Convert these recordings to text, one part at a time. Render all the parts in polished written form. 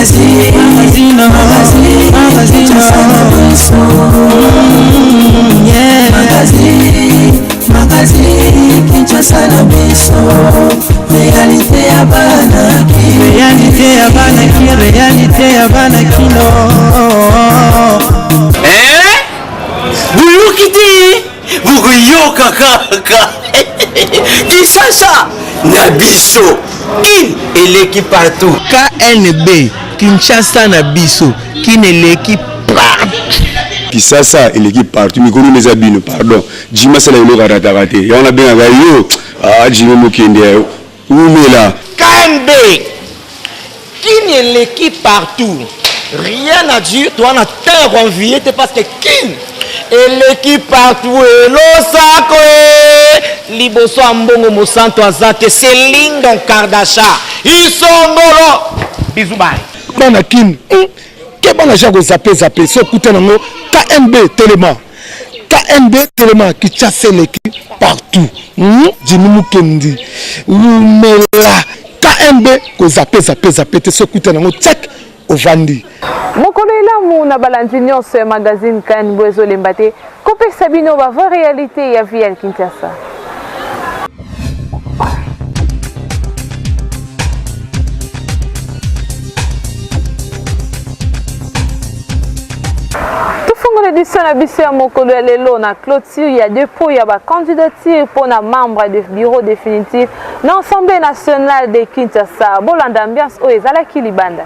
Magazine, magazine, magazine, magazine, yeah. Magazine, magazine, Kinshasa na biso, réalité ya bana ki, réalité ya bana ki, réalité ya bana kino. Eh? Boyoki te bokoyoka kaka Kinshasa na biso kin eleki partout. KNB Kinshasa na biso kin eleki partout. Kisasa eleki partout mikolo nde eza bino pardon Jimmy asala eloko arataka te yango nabengaka yo ah Jimmy mokende wumela. KNB kin eleki partout rien à dire toza na temps ya ko envier te parce que kin eleki partout elosako e liboso ya mbongo mosantu aza te c'est Lindon Kardasha isombolo bisous bye. Bana kin hum keba na genre ko zappe zappe soki okuta nango KNB telema KNB telema Kinshasa eleki partout hum Jimmy Mukendi wumela KNB ko zappe zappe zappe te soki okuta nango tchak ovandi. Mokolo elamu na balandi nionso ya magazine KNB ezolemba te kopesa bino ba vraie realite ya vie ya Kinshasa. Tofongola edition na biso ya mokolo ya lelo na clôture ya depot ya ba candidature mpo na membre de bureau définitif na Assemblée nationale de Kinshasa. Bolanda ambiance oyo ezalaki libanda.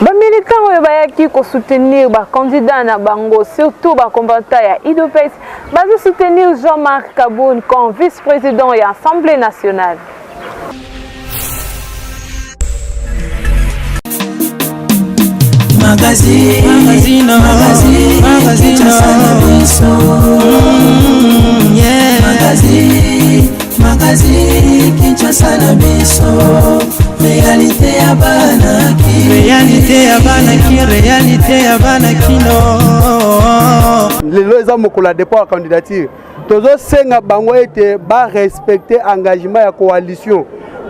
Ba militants oyo bayaki ko soutenir ba candidats na bango surtout ba combattants ya UDPS bazo soutenir Jean-Marc Kabund comme vice-président ya Assemblée nationale. Magazine, magazine, magazine, magazine, yeah. Magazine, magazine, Kinshasa na biso, réalité ya bana ki, réalité ya bana ki, réalité ya bana kino. Lelo eza mokolo ya dépôt ya candidature. Tozosenga bango ete barespecte engagement ya coalition,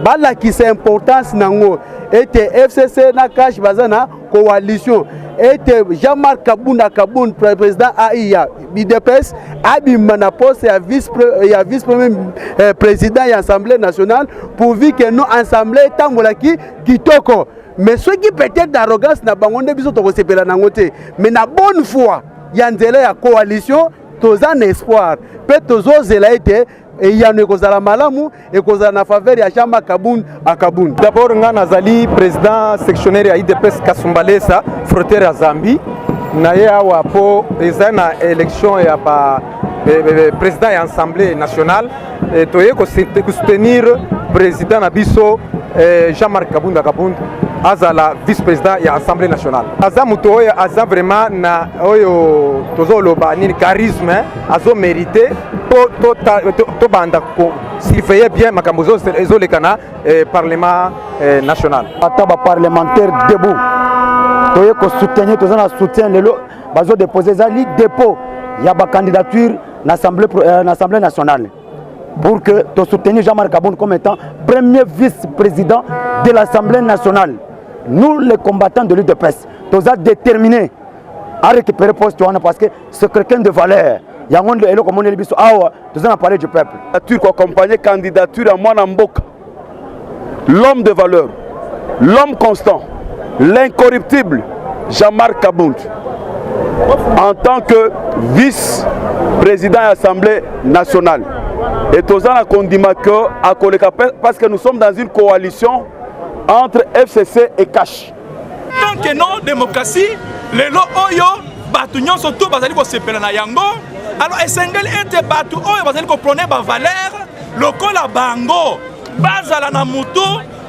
balakisa importance nango ete FCC na CACH baza na coalition, ete Jean-Marc Kabunda Kabund, président AI ya UDPS, abima na poste ya vice ya vice premier eh, président ya Assemblée nationale, pourvu que nous assemblée etambolaki kitoko. Mais soki peut-être arrogance na bango nde biso tokosepela nango te, mais na bonne foi ya nzela ya coalition, toza na espoir mpe tozozela ete eyano ekozala malamu, ekozala na faveur ya Jean-Marc Kabund Akabund. D'abord nga nazali président sectionnaire ya UDPS Kasumbalesa, frontière ya Zambie. Na ye awa po eza na élection ya ba président ya Assemblée nationale, toye kosoutenir président na biso Jean-Marc Kabund Kabund azala vice-président ya Assemblée nationale. Aza moto oyo aza vraiment na oyo tozoloba nini, charisme, azomérite mpo tobanda kosurveiller bien makambo ezoleka na parlement national. Ata baparlementaire debout, toye kosoutenir, toza na soutien. Lelo bazodépose, ezali dépôt ya bacandidature na Assemblée nationale pour que to soutenir Jean-Marc Kabund comme étant premier vice-président de l'Assemblée nationale. Nous, les combattants de l'UDPS, nous sommes déterminés à récupérer poste parce que c'est quelqu'un de valeur. Yango eloko moneli biso awa, toza na parler du peuple. Candidature candidature ya mwana mboka, l'homme de valeur, l'homme constant, l'incorruptible Jean-Marc Kabund en tant que vice-président de l'Assemblée nationale. Et toza na kondima que akoleka parce que nous sommes dans une coalition entre FCC et CACH. Tant que non démocratie lelo oyo bato nyonso to bazali kosepela na yango, alors esengeli ete bato oyo bazali koprôner bavaleur lokola bango bazala na motu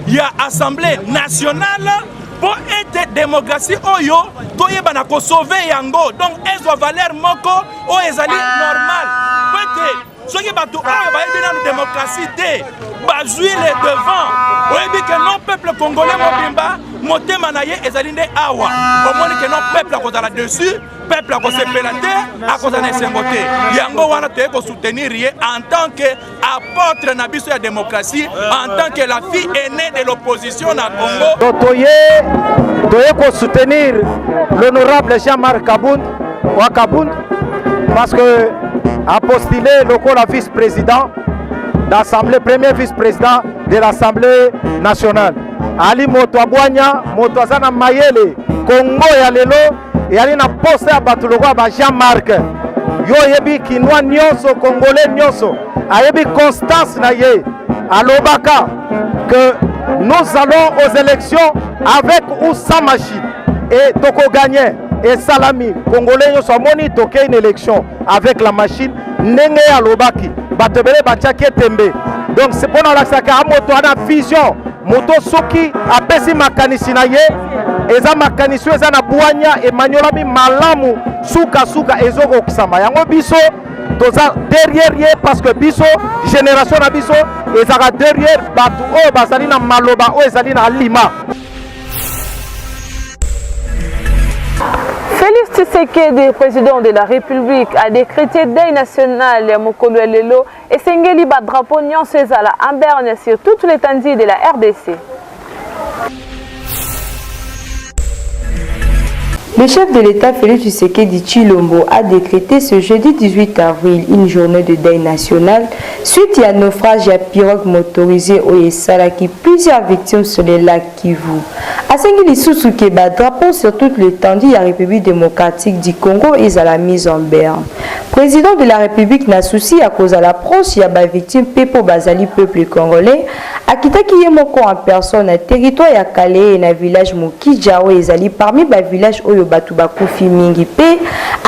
ya Assemblée nationale mpo ete démocratie oyo toyeba na kosauver yango, donc ezwa valeur moko oyo ezali normal, po ete soki bato oyo bayebi nanu démocratie te bazwi le devant, oyebi ke non, peuple congolais mobimba motema na ye ezali nde awa. Omoni ke non, peuple akozala dessus, peuple akosepela te, akozala na esengo te. Yango wana toye kosoutenir ye en tant que apôtre na biso ya démocratie, en tant que la fille aînée de l'opposition na Congo. Donc toye kosoutenir l'honorable Jean-Marc Kabund wa Kabund parce que a postulé lokola vice-président d'Assemblée, premier vice-président de l'Assemblée nationale. Ali moto abwanya, moto aza na mayele. Kongo ya lelo eyali na posa ya bato lokola ba Jean-Marc. Yo oyebi, Kinois nyonso, Congolais nyonso ayebi constance na ye. Alobaka que nous allons aux élections avec ou sans machine et tokogagner. Esalami, Congolais nyonso amoni, tokei na élection avec la machine ndenge ye alobaki. Bato ebele batiaki etembe. Donc c'est mpona olakisaka moto ana vision, moto soki apesi makanisi na ye, eza makanisi oyo eza na bwanya, emaniolami malamu, sukasuka ezokokisama. Yango biso toza derrière ye parce que biso, génération na biso ezalaka derrière bato oyo bazali na maloba oyo ezali na alima. Félix Tshisekedi, président de la République, a décrété deuil national ya mokolo ya lelo. Esengeli ba drapeau nyonso ezala en berne sur toute l'étendue de la RDC. Le chef de l'État Félix Tshisekedi Tshilombo a décrété ce jeudi 18 avril une journée de deuil national suite à un naufrage à pirogue motorisée oyo esalaki plusieurs victimes sur le lac Kivu. Asengi lisusu ke ba drapeau sur toute l'étendue ya République démocratique du Congo ezala mise en berne. Président de la République, na souci ya kozala proche ya ba victime mpe mpo bazali peuple congolais, akitaki ye moko en personne na territoire ya Kalehe, na village Mokidja oyo ezali parmi bavillage oyo bato bakufi mingi, mpe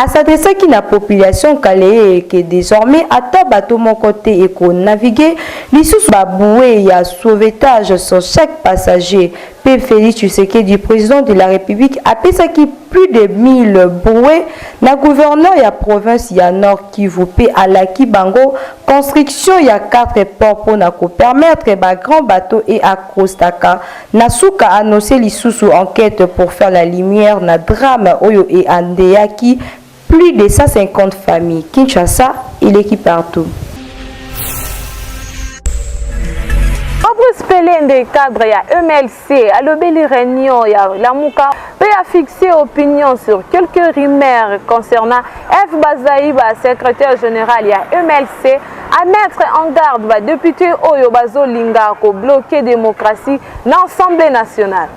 asadresaki na population Kalehe ke désormais ata bato moko te ekonavigue lisusu, babouée ya sauvetage sur chaque passager. Mpe Félix Tshisekedi, président de la République, apesaki plus de 1000 bouées na gouverneur ya province ya Nord Kivu mpe alaki bango construction ya 4 ports mpona kopermettre bagrand bateau e accostaka. Na suka, annonce lisusu enquête pour faire la lumière na drame oyo eandeyaki. plus de 150 familles. Kinshasa, eleki partout. Fabrice Pelende, cadre ya MLC, alobeli réunion ya Lamuka mpe a fixé opinion sur quelques rumeurs concernant F Bazaïba, secrétaire général ya MLC, à mettre en garde ba député oyo bazolinga ko bloquer démocratie na Assemblée nationale.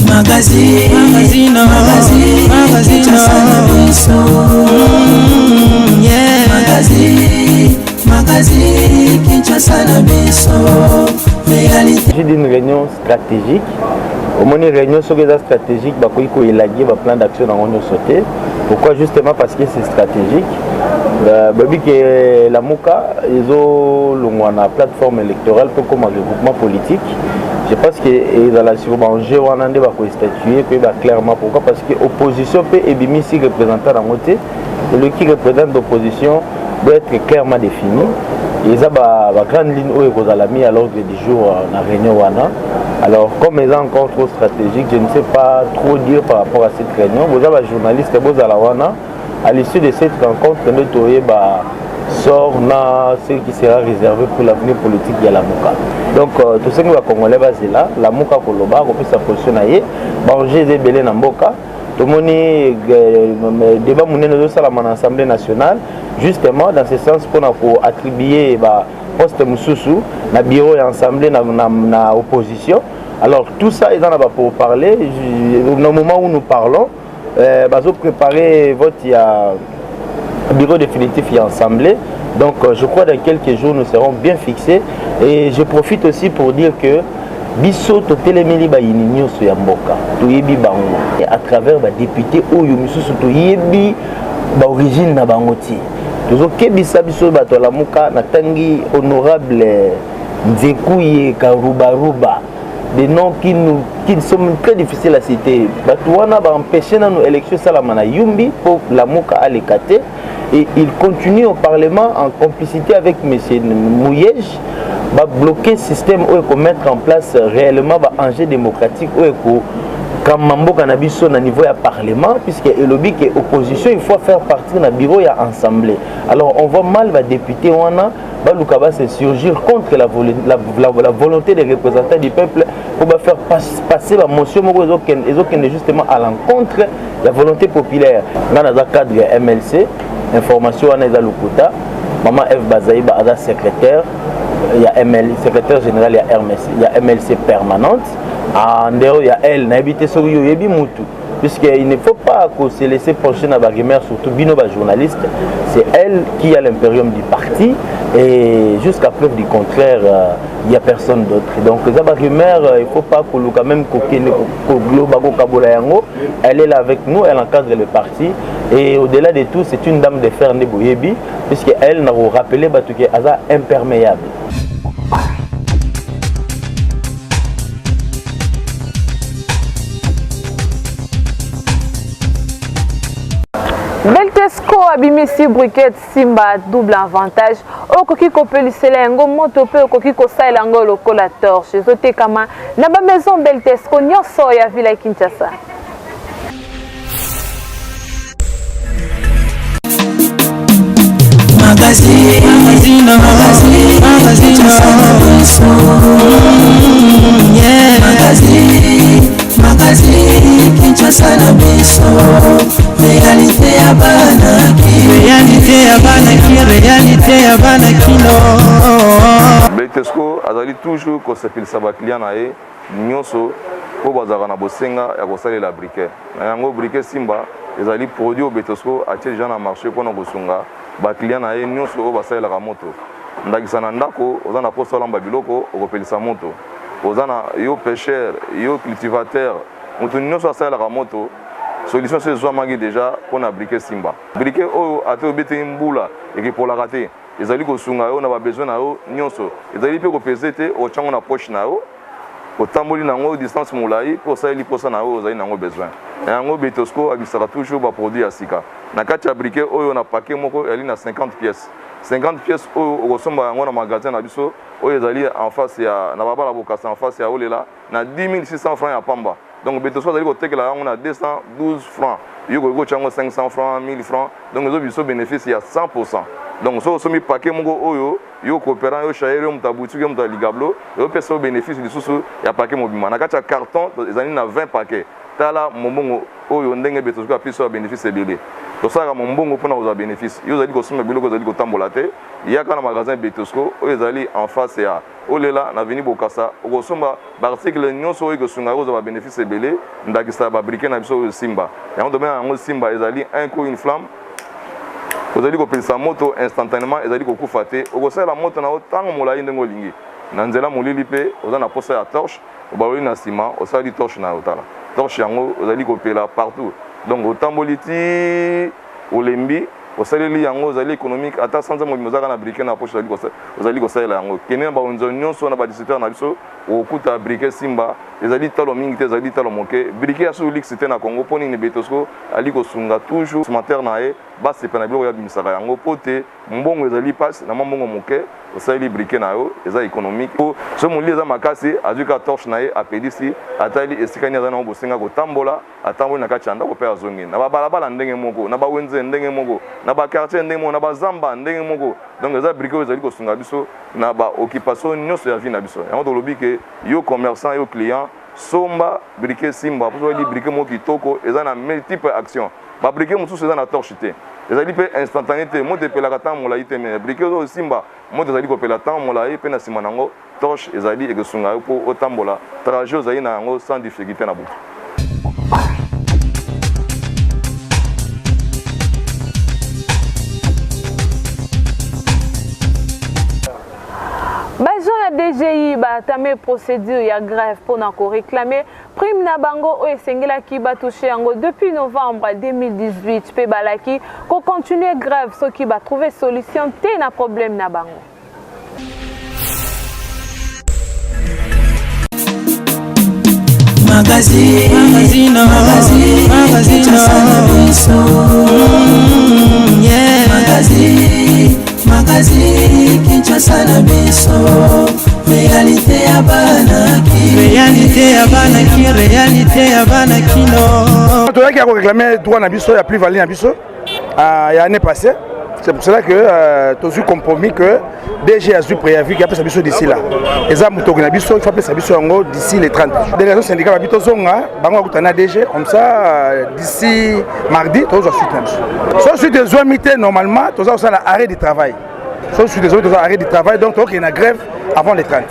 Magazine, magazine, magazine, magazine, yeah. Magazine, magazine, Kinshasa na biso. Réalité. J'ai d'une réunion stratégique. omoni réunion soki eza stratégique bakoki koelagie baplan d'action nango nyonso te pourquoi justement parce que c'est stratégique euh, bayebi ke lamuka ezolongwa na plateforme électorale mpo koma regroupement politique je pense que ezala sur baenjeu wana nde bakoestatue koyeba clairement pourquoi parce que opposition mpe ebimisi représentant yango te eleki représentant d'opposition doit être clairement défini eza bagrande ligne oyo ekozala mis à l'ordre du jour euh, na réunion wana alors comme eza encore trop stratégique je ne sais pas trop dire par rapport à cette réunion boza bajournaliste bozala wana À l'issue de cette rencontre, nde toyeba sort na ce qui sera réservé pour l'avenir politique ya Lamuka. Donc euh, tosengi ba Congolais bazela Lamuka koloba kopesa position na ye, ba enjeux eza ebele na mboka. Tomoni euh, débat monene ezosalama na Assemblée nationale justement dans ce sens mpona koattribuer ba poste mosusu na bureau ya assemblée na, na, na opposition. Alors tout ça eza na ba pourparler au moment où nous parlons euh, bazo préparer vote ya bureau définitif ya assemblée donc euh, je crois dans quelques jours nous serons bien fixés et je profite aussi pour dire que biso totelemeli bayini nyonso ya mboka toyebi bango à travers badepute oyo misusu toyebi baorigine na bango ti tozokebisa biso bato ya lamuka natangi honorable nzekuye karubaruba des noms qui nous qui sont très difficiles à citer bato wana baempêche nanu élection esalama na yumbi mpo lamuka aleka te et il continue au parlement en complicité avec monsieur mouyege babloquer système oyo ekomettre en place réellement baenjeu démocratique oyo ekokamba mboka na biso na niveau ya parlement puisque elobi ke opposition il faut faire partir na bureau ya assemblée alors on voit mal badéputé wana baluka ba se surgir contre la, la, la, la volonté des représentants du peuple pour ba faire passer ba motion moko ezokende justement à l'encontre ya volonté populaire nga naza cadre ya mlc information wana eza lokuta mama f bazaiba aza secrétaire ya ML, secrétaire général ya, RMC, ya mlc permanente en dehors ya elle nayebi te soki yo oyebi mutu puisqu'il ne faut pas qu'on se laisser pencher dans la rumeur, surtout bino ba journaliste, c'est elle qui a l'impérium du parti et jusqu'à preuve du contraire, euh, il n'y a personne d'autre. Donc ça rumeur, euh, il ne faut pas qu'on quand même elle est là avec nous, elle encadre le parti et au-delà de tout, c'est une dame de fer Neboyebi puisque elle n'a rappelé que aza imperméable. Beltesco abimisi briquette Simba double avantage okoki kopelisela yango moto mpe okoki kosalela yango lokola torche ezotekama na ba maison Beltesco nyonso ya ville ya Kinshasa. Betesco azali toujours kosepelisa baclient na ye nyonso mpo bazalaka na bosenga ya kosalela briquet na yango. Briquet Simba ezali produit oyo Betesco atie deja na marché mpona kosunga baclient na ye nyonso oyo basalelaka moto. Ndakisa, na ndako oza na posa olamba biloko, okopelisa moto. Oza na yo pêcheur, yo cultivateur, moto nyonso asalelaka moto, solution so ezwamaki deja mpona briquet Simba. Briquet oyo ata obeteli mbula ekepolaka te, ezali kosunga yo na babesoin na yo nyonso, ezali mpe kopese te, otyango na poche na yo, otamboli nango distance molai mpe osaleli mposa na yo ozali nango besoin na yango. Betosco abisaka toujours baproduit ya sika na kati ya briquet oyo. Na paquet moko ezali na 50 pièces. 50 pièces oyo okosomba yango na magasin na biso oyo ezali en face ya na babala bokasa en face ya olela na 10600 francs ya pamba. Donc Betosco azali kotekela yango na 212 francs, yo okoki kotya yango 500 francs, 1000 francs, donc ezo biso bénéfice ya 100%. Donc soki osombi paquet moko oyo yo coopérant, yo chayeur, yo moto ya boutique, yo moto ya ligablo, ezopesa yo bénéfice lisusu ya paquet mobimba. Na kati ya carton ezali na 20 paquet. Tala mombongo oyo ndenge Betosco apesi yo ya bénéfice ebele. Tosalaka mombongo mpona kozwa bénéfice. Yo ozali kosomba biloko ezali kotambola te, yaka na magasin Betosco oyo ezali en face ya Olela na avenue Bokassa, okosomba ba article nyonso oyo ekosunga yo kozwa ba bénéfice ebele, ndakisa ba briquet na biso oyo Simba. Yango tobenga yango Simba, ezali un coup une flamme. Ozali kopelisa moto instantanément, ezali kokufa te. Okosalela moto na yo ntango molai ndenge olingi. Na nzela molili mpe oza na posa ya torche, obaloli na nsima, osali torche na yo. Tala torche yango ozali kopela partout. Donc otamboli ti olembi, osaleli yango, ozali économique. Ata sanza mobimba ozalaka na briquet na poche, ozali kosalela yango. Kende na bawenze nyonso na badistributeur na biso, okokuta briquet Simba. Ezali talo mingi te, ezali talo moke. Briquet ya sous luxe te na Congo. Mpo nini? Betosco ali kosunga toujours consommateur na ye basepa na biloko oyo abimisaka yango, mpo te mbongo ezali mpasi. Na mwa mbongo moke osaleli briquet na yo, eza économique. Mpo so molili eza makasi, azwi kaka torche na ye, apelisi, atali esika nini aza nango bosenga kotambola, atamboli na kati ya ndako mpe azongi. Na babalabala ndenge moko, na bawenze ndenge moko, na baquartier ndenge moko, na bazamba ndenge moko. Donc eza briquet oyo ezali kosunga biso na baoccupation nyonso ya vie na biso. Yango tolobi ke yo commerçant, yo client, somba briquet Simba, mpo soki briquet moko kitoko eza na multiple action. Babriquet mosusu eza na torche te, ezali mpe instantané te, moto epelaka ntango molai te. Mais briquet oyo Simba, moto ezali kopela ntango molai, mpe na nsima na yango torche ezali ekosunga yo mpo otambola trajet ozali na yango sans difficulté na butu. Baagent ya DGI baatame procédure ya grève mpona koréclame prime na bango oyo esengelaki batouche yango depuis novembre 2018, mpe balaki kocontinue grève soki batrouve solution te na problème na bango. Magazine, magazine, magazine, magazine, yeah. Magazine, magazine, Kinshasa na biso, réalité ya bana ki, réalité ya bana ki, réalité ya bana kino. Toyaki ya koréclame droit na biso ya plus value na biso ya année passée. C'est pour cela que tozwi compromis que DG azwi préavis ki apesa biso d'ici là. Eza motoki na biso, il faut apesa biso yango d'ici les 30. Délégation syndicale babi tozonga, bango bakutana na DG, comme ça d'ici mardi tozwa suite na biso. So suite ezwami te, normalement toza kosala arrêt du travail. So suite ezwami, toza arrêt du travail, donc tokokende na grève avant les 30.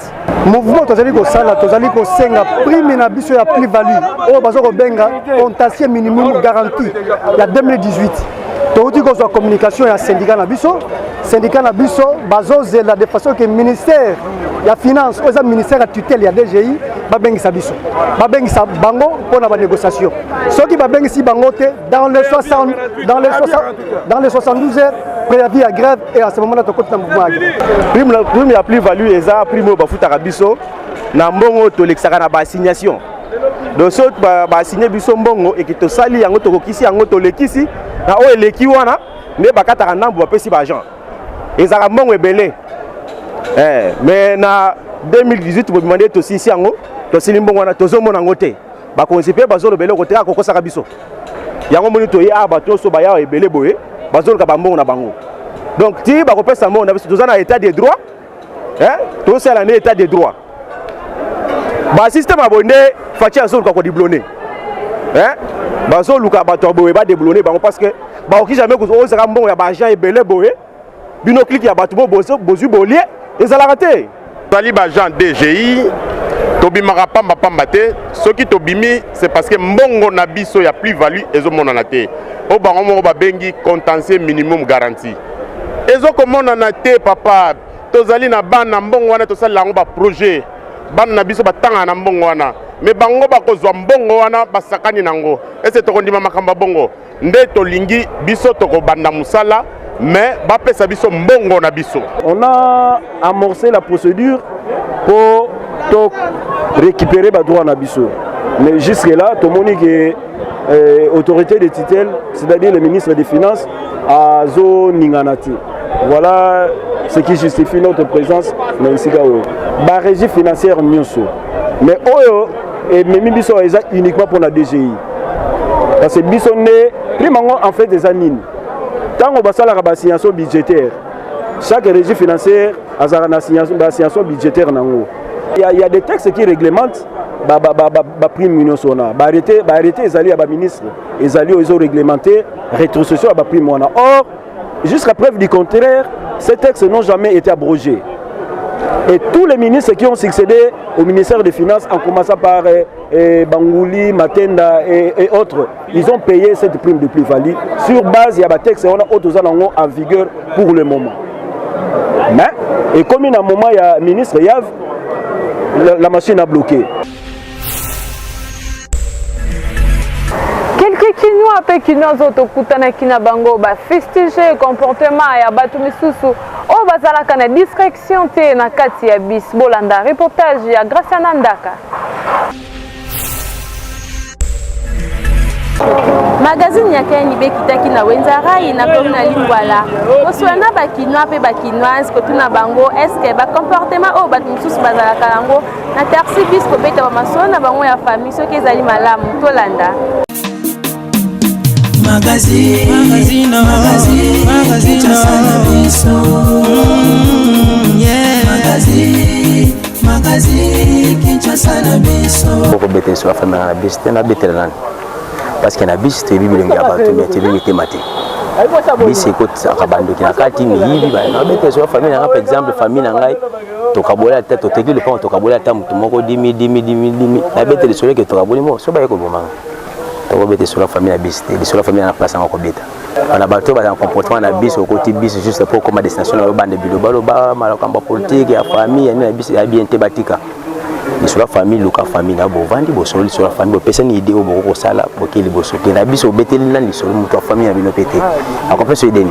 Mouvement tozali kosala, tozali kosenga prime na biso ya plus-value oyo baza kobenga contentieux minimum garantie ya 2018. Touti kozwa communication ya syndicat na biso. Syndicat na biso bazozela de façon que ministère ya finance oyo eza ministère ya tutelle ya DGI babengisa biso, babengisa bango mpona banégociation. Soki babengisi bango te dans les 60, dans les 60, dans les 72 heures préavis ya grève, et à ce moment là tokoti na mouvement ya grève. Prime ya plus value eza prime oyo bafutaka biso na mbongo tolekisaka na baassignation. Donc soki baassigne biso mbongo eke tosali yango, tokokisi yango, tolekisi na oyo eleki wana nde bakataka ndambo bapesi baagent. Ezalaka mbongo ebele. Mais na 2018 bobima nde tosilisi yango, tosili mbongo wana, tozomona yango te. Bakonzi mpe bazoloba eloko te, kaka kokosaka biso. Yango moni toye awa, bato nyonso baya ebele boye bazoluka bambongo na bango. Donc ti bakopesa mbongo na biso, toza na état de droit, hein? Tosala nde état de droit. Basystème ya boye nde Fatshi azoluka kodeblone, hein? Bazoluka bato ya boye badeblone bango, parce que bakoki jamais ozaka mbongo ya baagent ebele boye, bino clique ya bato bo bozwi bolie, ezalaka te. Tozali baagent DGI, tobimaka pamba pamba te. Soki tobimi, c'est parce que mbongo na biso ya plus-value ezomonana te, oyo bango moko babengi contentieux minimum garantie ezokomonana te. Papa, tozali na bana, mbongo wana tosalela yango baprojet, bana na biso batangaka na mbongo wana, me bango bakozwa mbongo wana basakani nango. Ese tokondima makambo ya bongo? Nde tolingi biso tokobanda mosala, mais bapesa biso mbongo na biso. On a amorcé la procédure pour to récupérer ba droit na biso, mais jusque là tomoni que autorité de tutelle, c'est-à-dire le ministre des Finances, azoningana te. Voilà ce qui justifie notre présence na esika oyo. Ba régie financière nyonso. Mais oyo ememi biso eza uniquement pour la DGI. Parce que biso nde prime yango en fait eza nini? Ntango basalaka ba assignation budgétaire, chaque régie financière azalaka na ba assignation budgétaire nango. Il y a, il y a des textes qui réglementent ba ba ba ba, ba prime nyonso wana. Ba arrêté, ba arrêté ezali ya ba ministre, ezali oyo ezo réglementer rétrocession ya ba prime wana. Or jusqu'à preuve du contraire, ces textes n'ont jamais été abrogés. Et tous les ministres qui ont succédé au ministère des Finances, en commençant par eh, eh, Bangouli, Matenda et, et autres, ils ont payé cette prime de plus-value sur base, il y a des textes on a autres en vigueur pour le moment. Mais, et comme il y a un moment, il y a le ministre Yav, la, la machine a bloqué. Quelques Kinois mpe Kinois oyo tokutanaki na bango bafustige comportement ya bato misusu oyo bazalaka na distraction te na kati ya bis. Bolanda reportage ya Graciana Ndaka. Magazine ya KNB ekitaki na wenza rai na commune ya Lingwala kosola na ba Kinois mpe ba Kinoises kotuna bango est-ce que ba comportement oyo bato mosusu bazalaka yango na taxi bus kobeta ba masolo na bango ya famille soki ezali malamu. Tolanda. Magazine, magazine, magazine, magazine, yeah. Magazine, magazine, Kinshasa na biso. Okobeta liso ya famille na biso te, nabetela nani? Parce que na biso toyebi bilongi ya bato, mais toyebi mitema te. Biso ekotisaka bandoki na kati, miyibi. Nabetela liso ya famille na ngai, par exemple famille na ngai tokabola ata toteki lopango, tokabola ata motu moko dimi dimi dimi dimi, nabetela lisolo eke tokaboli mo so baye kobomanga. Tokobeta lisolo ya famille na biso te, lisolo ya famille na place yango kobeta wana bato baza na comportement na biso. Okoti biso juste po okoma destination na yo, banda bilobaloba, makambo ya politique, ya famille, ya nini na biso ya bien te. Batika lisolo ya famille, luka famille na bovandi, bosolo lisolo ya famille, bopesani idée oyo boko kosala, boke liboso te. Na biso obeteli nani lisolo? Moto ya famille na bino mpe te akopesa idée.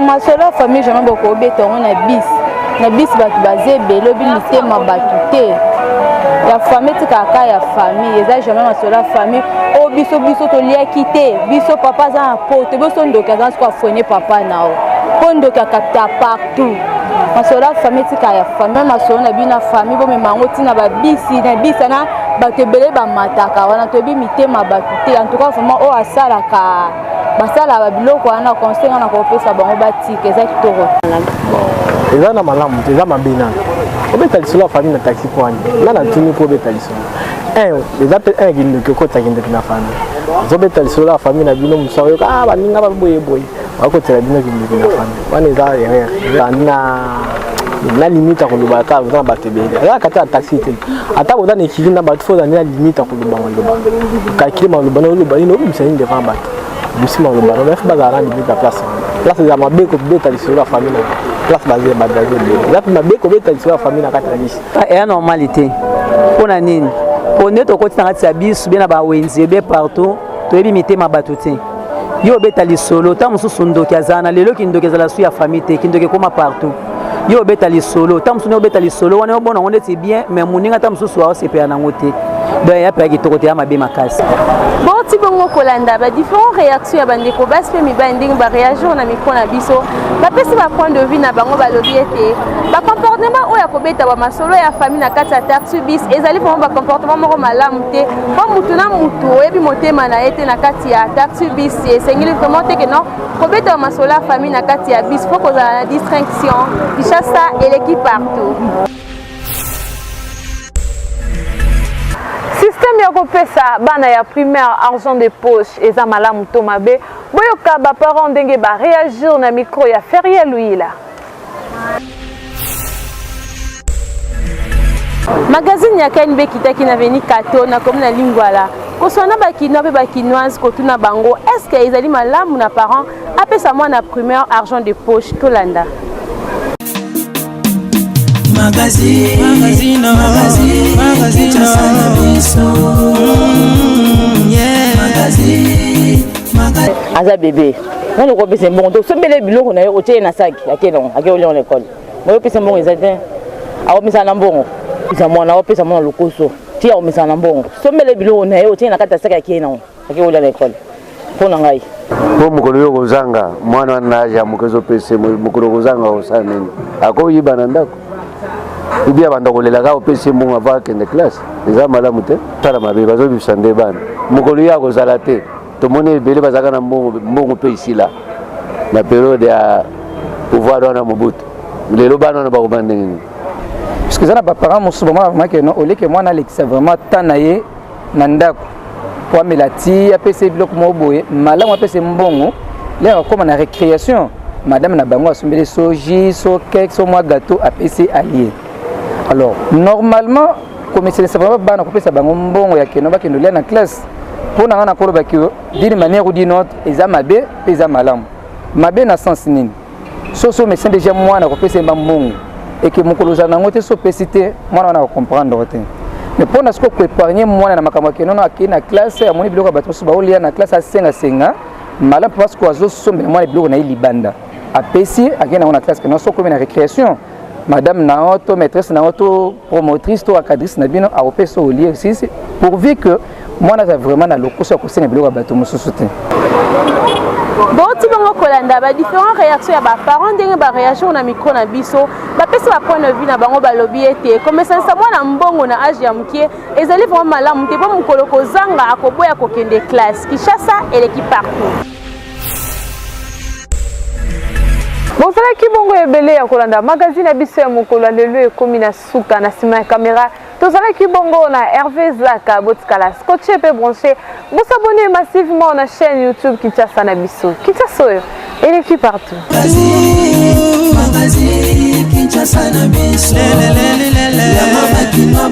Masolo ya famille jamais bokobeta yango na bis. Na bis bato baza ebele, obi mitema bato te. Ya famille etikaka ya famille, eza jamais masolo ya famille oyo biso biso toliaki te. Biso papa aza na poto, biso ndoki aza siko afrene papa na yo mpo ndoki akapta partout. Masolo ya famille etikaka ya famille. Masolo na bino ya famille bomema yango ntina babisi na bisa na bato ebele bamataka wana, toyebi mitema bato te. En tout cas vraiment oyo asalaka basala babiloko wana, conseil nga na kopesa bango, batika, eza kitoko. Eza na malamu te, eza mabe. Nano obeta lisolo ya famille na taxi mpo wani nga natuni mpo obeta lisolo un eza mpe un kindoki, okota kindoki na famille. Ozobeta lisolo ya famille na bino, mosu ayoka ah baninga baboye boye, bakotela bino kindoki na famille wana, eza erreur. Ezali na limite ya koloba. Ata oza na bato ebele, eza kati ya taxi te, ata boza na ekili na bato, fo ozali na limite ya koloba maloba, okalkile maloba na oloba nini, obimisa nini devant bato, obimisi maloba na bafi bazala na limite ya place wana. Place eza mabe kobeta lisolo ya famille na place baza bato baza ebele, eza mpe mabe kobeta lisolo ya famille na kati ya bisi. Eya normal te. Mpo na nini? Mpo nde tokoti na kati ya bisu bie na bawenze bie partout, toyebi mitema bato te. Yo obeta lisolo, ntango mosusu ndoki azala na lelo, kindoki ezala su ya famille te, kindoki ekóma partout. Yo obeta lisolo, ntango mosusu obeta lisolo wana obona yango ndeti bien, mais moninga ntango mosusu aosepela nango te. Donc eya mpe ya kitoko te, ya mabe makasi. Boti bongo kolanda ba différentes réactions ya bandeko basi mpe mibali ndenge baréagir na micro na biso, bapesi ba point de vue na bango. Balobi ete bacomportement oyo ya kobeta bamasolo ya famille na kati ya taxi bis ezali vraiment bacomportement moko malamu te, mpo mutu na mutu oyebi motema na ye te. Na kati ya taxi bis esengeli vraiment te ke non kobeta bamasolo ya famille na kati ya bis, mpo kozala na distinction. Kinshasa eleki partout. Système ya kopesa bana ya primaire argent de poche eza malamu to mabe? Boyoka baparent ndenge baréagir na micro ya Ferie Luyila. Magazine ya KNB ekitaki na veni Kato na komi na Lingwala koswana bakinois mpe bakinoise, kotuna bango est ce que ezali malamu na parent apesa mwana primaire argent de poche. Tolanda. Magazine, magazine, magazine, magazine, Kinshasa na biso. Yeah. Magazine, magazine. Aza bébé nani okopesa mbongo te? Osombele biloko na ye, otie ye na saki, ake nango, ake olia na ekole. Moyo opesa mbongo eza te, akomesana na mbongo. Opesa mwana, opesa mwana lokoso ti akomesana na mbongo. Sombele biloko na ye, otie ye na kati ya saki, ake nango, ake olia na ekole. Mpo na ngai. Mpo mokolo yo okozanga mwana wana na age ya moke ozopesa mokolo okozanga osala nini? Akoyiba na ndako ubi abanda kolela kaka opesi ye mbongo ava akende classe. Eza malamu te, sala mabe, bazobimisa nde bana. Mokolo ye akozala te, tomoni ebele bazalaka na mbongo, mbongo mpe esila na periode ya pouvoir wana Mobutu. Lelo bana wana bakoma ndenge nini? Parce que eza na baparent mosusu bamona vraiment ke non, oleke mwana alekisa vraiment temps na ye na ndako po amela ti apesa ye biloko moko boye malamu, apesa ye mbongo lere akóma na récréation, madame na bango asombeli so jus, so cake, so mwa gâteau, apesi alie. Alors normalement komiselisa vraiment bana kopesa bango mbongo ya keno bakende olia na classe, mpo na ngai nakoloba ke d'une manière ou d'une autre eza mabe mpe eza malamu. Mabe na sens nini? Soso médecin déjà mwana kopesa ye mbongo eke mokolo ozala nango te, so opesi te mwana wana akocomprendre te. Mais mpo na sikoyo koépargne mwana na makambo akende nono akei na classe, amoni biloko ya bato mosusu baolia na classe, asengasenga, malamu parce que azosombela mwana biloko na ye libanda, apesi, akei nango na classe, keno so okomi na récréation, madame na yo to maîtresse na yo to promotrice to encadrice na bino akopesa olie sisi, pourvu que mwana aza vraiment na lokoso ya kosenga biloko ya bato mosusu te. Boti bongo kolanda ba différentes réactions ya baparent ndenge baréagir na micro na biso, bapesi ba point de vue na bango. Balobi ete komesanisa mwana mbongo na age ya moke ezali vraiment malamu te, mpo mokolo kozanga akoboya kokende classe. Kinshasa eleki partout. Bozalaki bongo ebele ya kolanda magazine ya biso ya mokolo ya lelo, ekomi na suka. Na nsima ya kamera tozalaki bongo na Hervé Zaka. Botikala scotché mpe branché, bosabone massivement na chaîne YouTube Kinshasa na biso. Kinshasa oyo eleki partout. Kinshasa na biso, yango bakino.